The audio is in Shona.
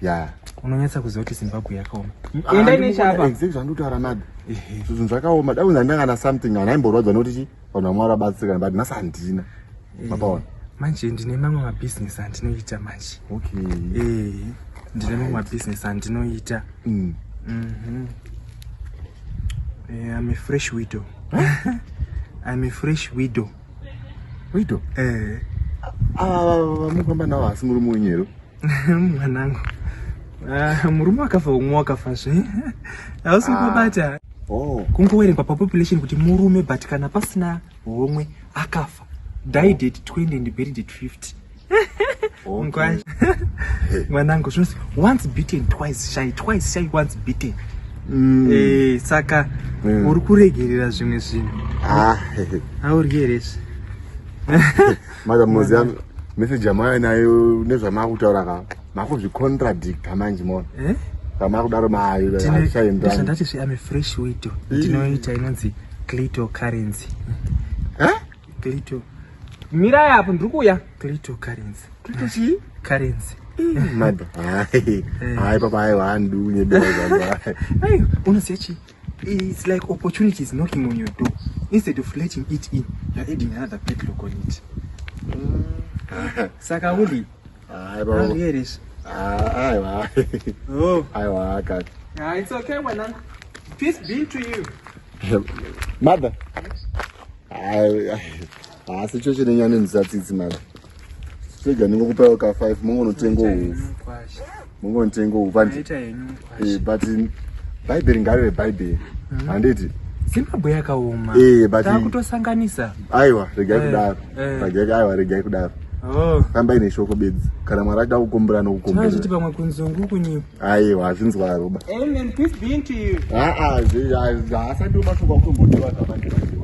Ya. Unonyatsa kuziva kuti Zimbabwe yakaoma. Ah, Endai nechapa. Exactly zvandikutaura mad. Zvinhu zvakaoma. Dai unzi ndanga na something anaimborwadzwa nekuti chi vanhu vamwe varabatsirikana but nhasi handina. Mapaona. Manje ndine mamwe mabhizinesi andinoita manje. Okay. Eh, ndine mamwe mabhizinesi andinoita. Eh, I'm a fresh widow. I'm a fresh widow. Widow? Eh. Ava vamufamba navo hasi murume wenyu here? Mwanangu. Ah, murume wakafa umwe wakafa zve. Hausi kubata. Oh. Kungoverengwa papopulation kuti murume but kana pasina homwe akafa. Died at 20 and buried at 50. Okay. Mkwasha. Mwanangu zvinonzi once beaten twice shy, twice shy once beaten. Eh, saka uri kuregerera zvimwe zvinhu. Ah. Hauryi here izvi? Mother munoziva message yamauya nayo nezvamakutaura ka makuzvicontradicta manje mona. Eh? Kamakudaro machaenderani. Ndati zve I'm a fresh widow. Ndinoita inonzi cryptocurrency. Eh? Clito. Mirai apo ndiri kuuya. Cryptocurrency. Crypto chii? Currency. Mother. Hayi. Hayi papa hayi wandunye beza. Aiwa, unoziva chii? It's like opportunity is knocking on your door. Instead of letting it in, you're adding another padlock on it. Saka uli, Hayi baba. hauryi here izvi? Aiwa. Oh. Aiwa kaka. Ah, it's okay mwanangu. Peace be to you. Mother. Hayi. Haasi cho chine nyane ndisatitsi mother. Chega ndingokupawo ka 5 mongonotenga hufu. Mkwasha. Mongonotenga hufu handiti. Maita henyu mkwasha. Eh, but Bhaibheri ngarive Bhaibheri. Handiti. Zimbabwe yakaoma. Eh, but- Takutosanganisa. Aiwa, regai Eh, kudaro. eh. Regai aiwa, regai kudaro. Oh. Fambai neshoko bedzi. Kana Mwari achida kukumbira nokukumbira. Tinozviti pamwe kunzungu kunyipa. Aiwa, hazvinzwaro ba. Amen. Peace be to you. Aa, haasati mashoko akutombodiwa zvamanje manje.